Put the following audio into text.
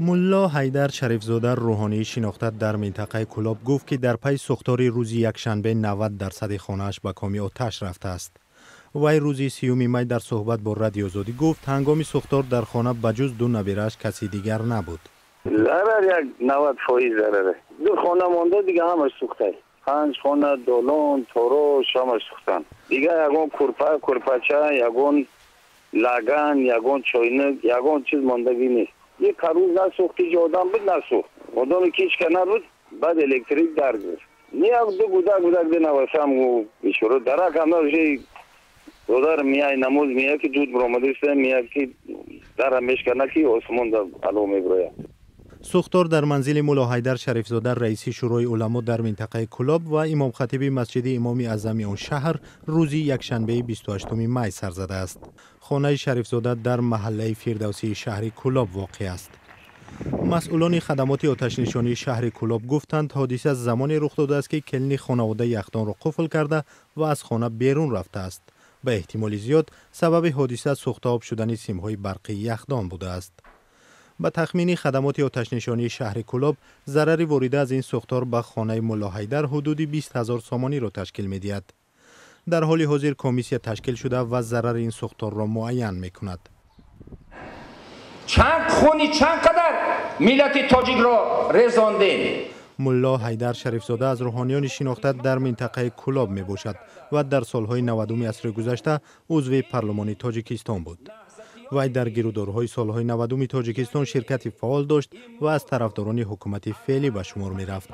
Мулло Ҳайдар Шарифзода, рӯҳонии шинохта дар минтақаи Кӯлоб, гуфт, ки дар пайи сӯхтори рӯзи якшанбе 90 дарсади хонааш ба коми оташ рафтааст. Вай рӯзи 30-уми май дар суҳбат бо Радиоозодӣ гуфт, ҳангоми сӯхтор дар хона ба ҷуз ду набирааш каси дигар набуд. Зарар як 90 фоиз зараре. Ду хона монда, дига ҳамаш сӯхтай. Панҷ хона, долон, торош ҳамаш сӯхтан. Дига ягон курпа, курпача, ягон лаган, ягон чойник, ягон чиз мондагӣ нест. Як рӯз насӯхт, ҳеҷ одам буд, насӯхт. Одаме ки ҳеч ка набуд, баъд электрик дар гирифт. Як ду гудак гудак бинавасам, бечора дарак ҳам надошт. Додар мияй, намоз меяд, ки дуд биромадаиста меяд, ки дара мешкана, ки осмон ало мебирояд. Сӯхтор дар манзили Мулло Ҳайдар Шарифзода, раиси Шӯрои уламо дар минтақаи Кӯлоб ва имомхатиби масҷиди Имоми Аъзами он шаҳр, рӯзи якшанбеи 28 май сар задааст. Хонаи Шарифзода дар маҳаллаи Фирдавсии шаҳри Кӯлоб воқеъ аст. Масъулони хадамоти оташнишонии шаҳри Кӯлоб гуфтанд, ҳодиса замоне рух додааст, ки келини хонавода яхдонро қуфл карда ва аз хона берун рафтааст. Ба эҳтимоли зиёд, сабаби ҳодиса сӯхтаоб шудани симҳои барқии яхдон будааст. Ба тахмини хадамоти оташнишонии шаҳри Кӯлоб, зарари ворида аз ин сӯхтор ба хонаи Мулло Ҳайдар ҳудуди 20 000 сомониро ташкил медиҳад. Дар ҳоли ҳозир комиссия ташкил шуда ва зарари ин сӯхторро муайян мекунад. Чанд хуни чанд қадар миллати тоҷикро резондем. Мулло Ҳайдар Шарифзода аз рӯҳониёни шинохта дар минтақаи Кӯлоб мебошад ва дар солҳои 90-уми асри гузашта узви парлумони Тоҷикистон буд. Вай дар гирудорҳои солҳои 90-уми Тоҷикистон ширкати фаъол дошт ва аз тарафдорони ҳукумати феълӣ ба шумор мерафт.